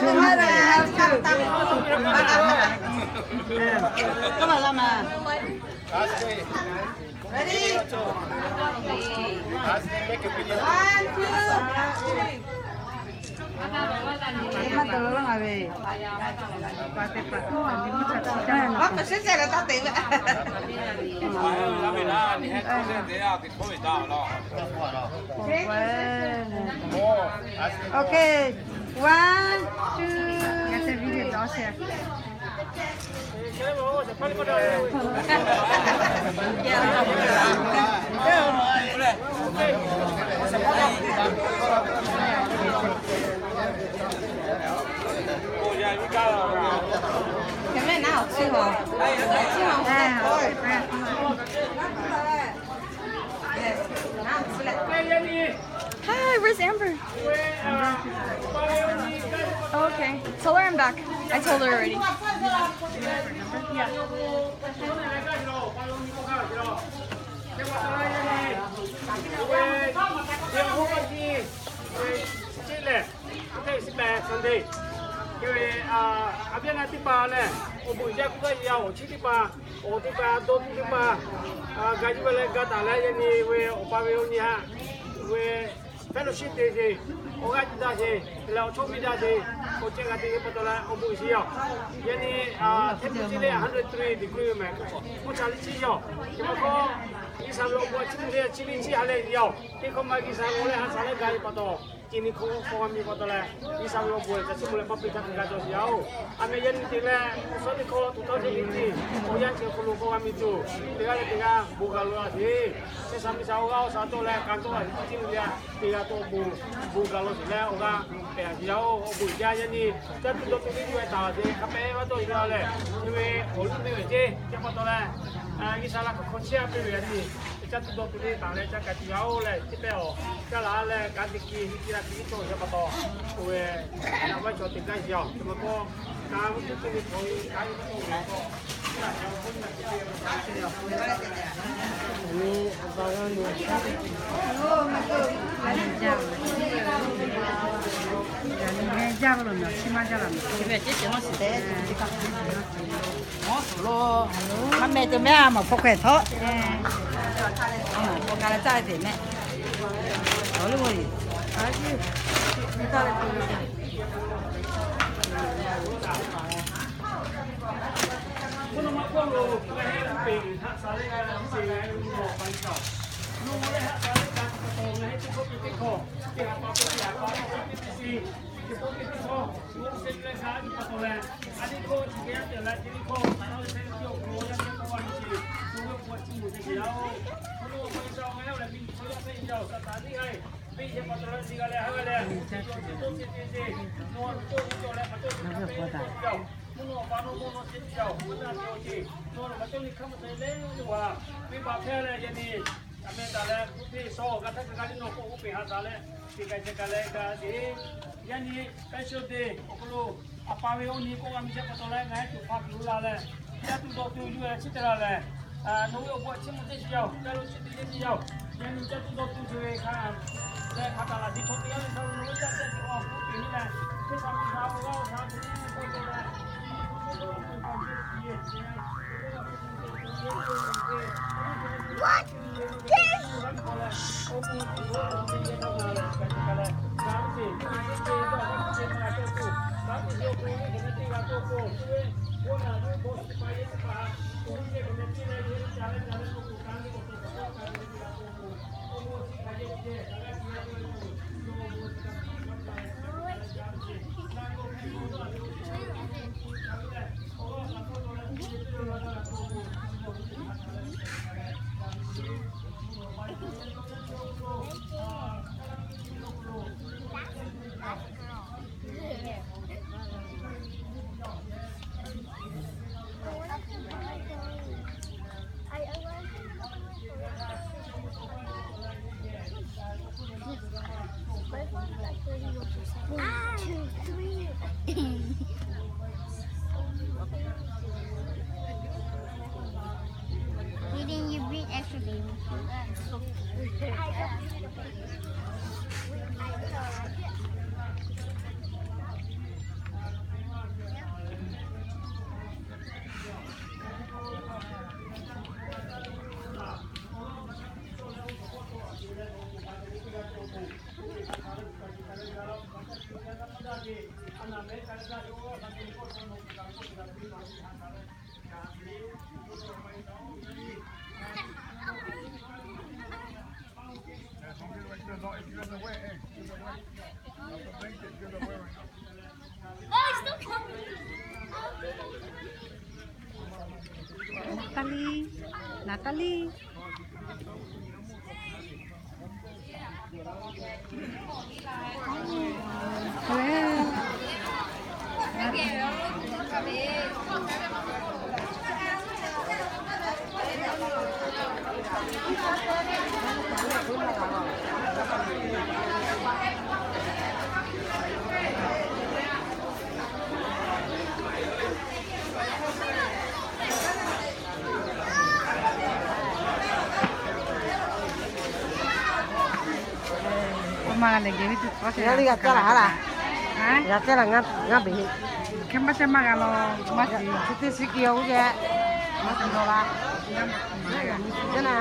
Welcome, welcome. Welcome. Welcome. Ready? One, two, three. Okay, one, two. Hi, where's Amber? Oh, okay. Tell her I'm back. I told her already. Sunday. Aˉ viˉ na teˇ hpaˍ lehˬ, awˬ bon jaˇ k'oˆ gaˇ yaˇ, awˬ chiˉ teˇ hpaˍ, awˬ teˇ hpaˍ, dawˇ tuˬ teˇ hpaˍ, ga yuˬ ve leh ga taˍ leh, yaꞈ nyi ve awˬ pa ve awˬ nyi haꞈ ve fellowship te sheˍ, awˬ g'aˇ yuˬ daꞈ sheˍ leh awˬ chawˇ piˇ daꞈ sheˍ, awˬ ceh g'a te ve pa taw leh awˬ bon shiˍ yaˇ. Yaꞈ nyi temperature lehˬ hundred three degree mehˍ, k'oˆ cha liˇ chi yaˇ. Chi ma hk'aw, G'uiˬsha ve awˬ bon a chi mvuhˇ lehˬ chi liˇ chi ha leh yaˇ. Teˇ hkawˇ ma G'uiˬsha ve leh ha shaˍ leh ga ve pa taw, ci ni hkawˇ k'awꞈ g'a miˬ pa taw leh, G'uiˬsha ve awˬ bon ca chi mvuhˇ leh paˇ piˇ caˇ tuˬ g'a cawˬ sheˍ yaˇ-oˬ. A meh yaˇ nyi teˇ leh, awˬ suhˉ teˇ hkawˇ tuˬ tawˇ ceh nyi nyi, awˬ yanˇ chi awˬ hk'aw lo k'awꞈ g'a miˬ tuˬ, teˇ g'aˇ leh teˇ g'aˇ bon ga law sheˍ. Shehˍ sha miˬ sha awˬ g'aˇ awˬ shaˍ tawˆ leh ka tawˆ a teˇ ceuˬ leh, teˇ g'aˇ tawˆ bon, bon ga law sheˍ leh awˬ g'aˇ pehˬ a sheˍ yaˇ-oˬ. Awˬ bon jaˇ yaˇ nyi, caˇ tuˬ dawˇ tuˬ ve yuˬ-e taˍ sheˍ hk'a pehꞈ g'a tawˆ sheˍ la leh, chi ve awˬ liˇ ve ve ceˇ, chi pa taw leh, G'uiˬsha la hk'aw hk'aw chehˇ a piˇ ve yaˇ nyi, caˇ tuˬ dawˇ tuˬ ve taˍ leh caˇ ka tuˬ yaˇ-oˬ leh, chi pehˇ awˬ caˇ la leh ka tiꞈ ki nyi ki la ki cawˬ sheˍ pa taw, oˇ ve, a vaˇ chaw teˇ g'aˇ yaˇ-oˬ, chi ma k'o, ka ve tuˬ te ve hk'aw, ka ve pa taw, Maˇ meh te meh a, maˬ hpawˇ hkaweh htawˇ. Maˬ hpawˇ ka leh caˇ te meh. Awˬ liˇ maˇ Yaꞈ nyi special day awˬ hk'aw lo, a pa ve awˬ nyi k'oˆ g'a miˬ chehˇ pa taw leh ngaˬ hui tuˬ hpa tuˬ la leh, caˇ tuˬ dawˇ tuˬ yuˬ-e chi teˇ g'aˇ lehˬ, nawˬ ve awˬ bon a chiˇ mvuh teˇ shiˍ yaˇ-oˬ, caˇ lo chi teˇ g'aˇ yaˇ-oˬ. Yaꞈ nyi caˇ tuˬ dawˇ tuˬ chi ve hk'a leh hk'a taˍ laˬ tiꞈ hk'aw teˇ g'aˇ ve hk'a lo nawˬ ve caˇ caˇ tuˬ awˬ hk'oˆ peˬ nyi leh, teˇ hpaˍ teˇ hpaˍ awˬ g'aˇ awˬ shaˍ tuˬ ve k'oˆ ve leh, Natalie, Natalie. Yaˇ liˇ g'a caˇ laˬ ha laˬ. G'a caˇ laˬ ngaˇ beˬ. Hk'e maˇ caˇ maˇ g'a law. Chi teˇ shiˍ ki-o geh. Maˇ caˇ laˬ. Caˇ na.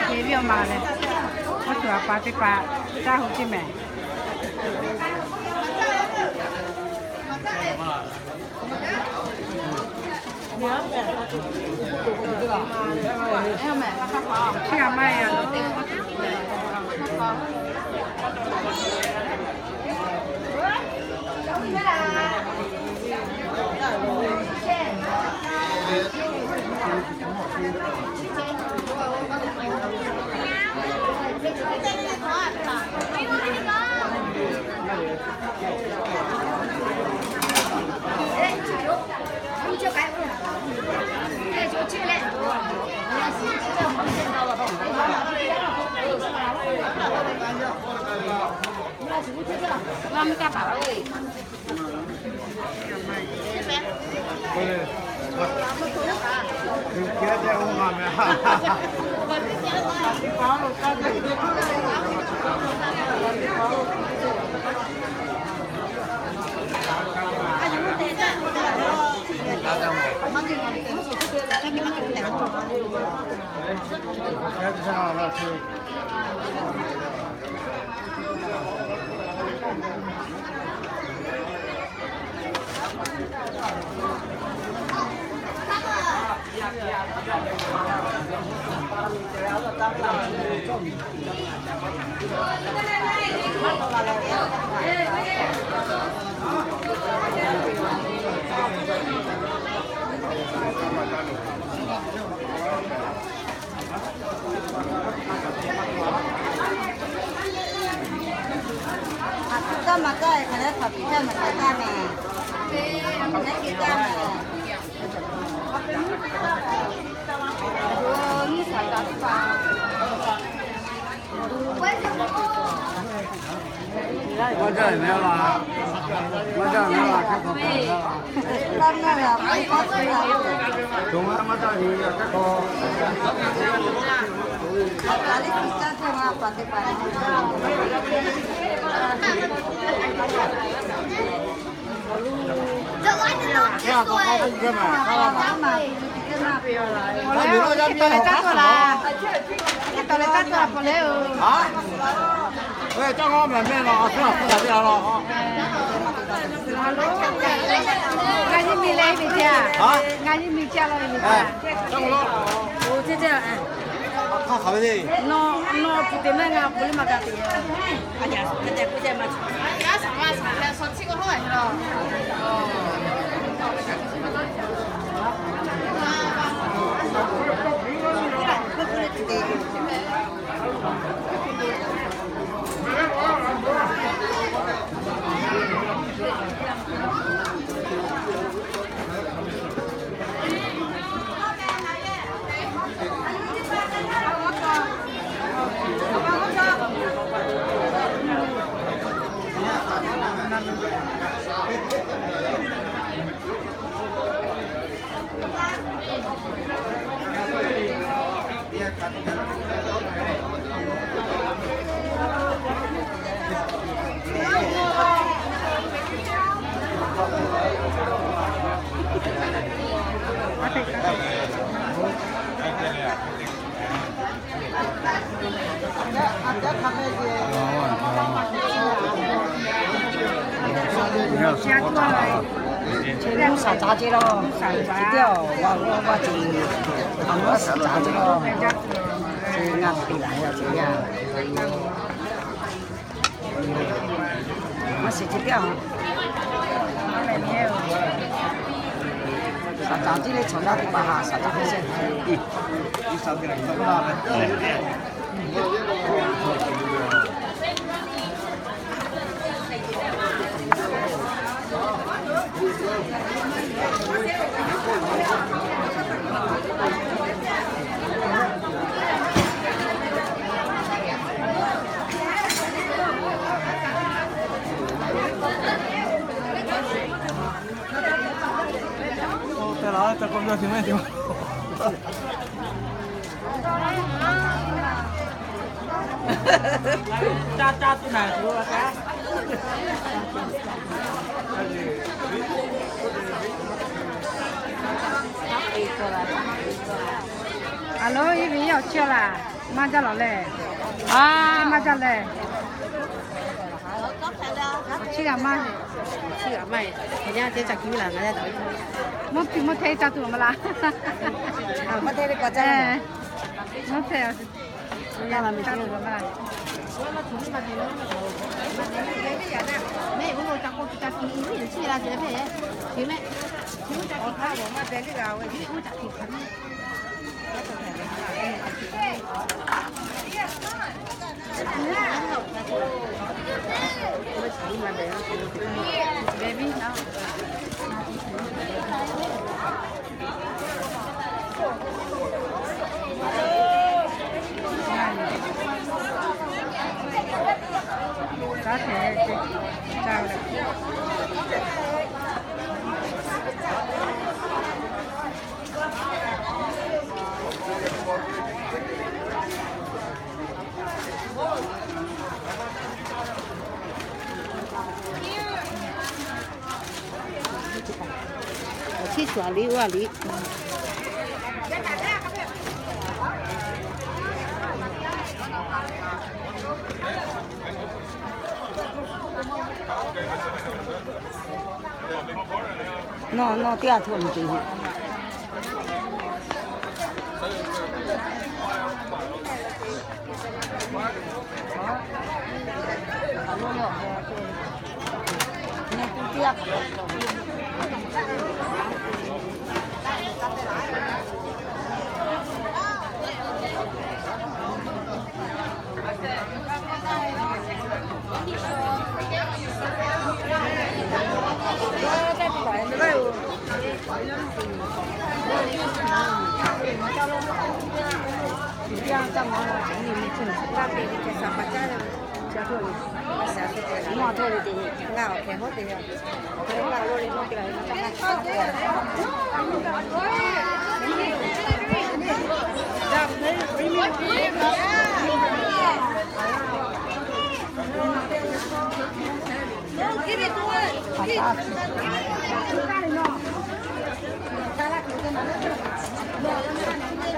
Hk'e ve awˬ ma lehˬ, awˬ tuˬ a pa teˇ hpaˍ caˇ hu ceˇ mehˍ. Maˇ jaˇ ve laˇ, maˇ jaˇ ve laˇ, hk'e k'o, dawˬ maˇ jaˇ ve laˇ, hk'e k'o. Ngaˬ nyi miˬ leh miˬ jaˇ. Ngaˬ nyi miˬ jaˇ law ve miˬ jaˇ. Hk'aˇ hk'aˬ ve le. Nawˬ, nawˬ tuˬ te mehˆ ngaˬ k'oˆ le maˇ g'a te. A yaꞈ, te te k'oˆ te ma. Chi a tuˇ a, chi a tuˇ saˍ caˍ ce la, chi teˇ a wa wa wa ce, a mvuhˇ saˍ caˍ ce la, chi ngaˬ te laˬ ya ce ya. Maˇ shiˍ ce teˇ a, saˍ caˍ ce le chaw yaˇ teˇ hpaˍ ha saˍ caˍ te shehˆ. Alo, iˉ ve yaˇ awˬ chiˇ laˬ, maˇ jaˇ lawˬ lehˬ. A, maˇ jaˇ lehˬ. Awˬ chiˇ g'a maˇ, awˬ chiˇ g'a maˇ, awˬ yanˇ teˇ ca kiˉ laˬ na yaˇ taꞈ. Mvuhˇ hpui mvuhˇ hteˇ ca tuˬ maˇ laˬ. Mvuhˇ hteˇ ve k'awꞈ ca, mvuhˇ hteˇ. Awˬ chiˇ cawˬ a liꞈ oˇ a liꞈ. Nawˬ, nawˬ teˇ g'aˇ hto liꞈ te yoˬ.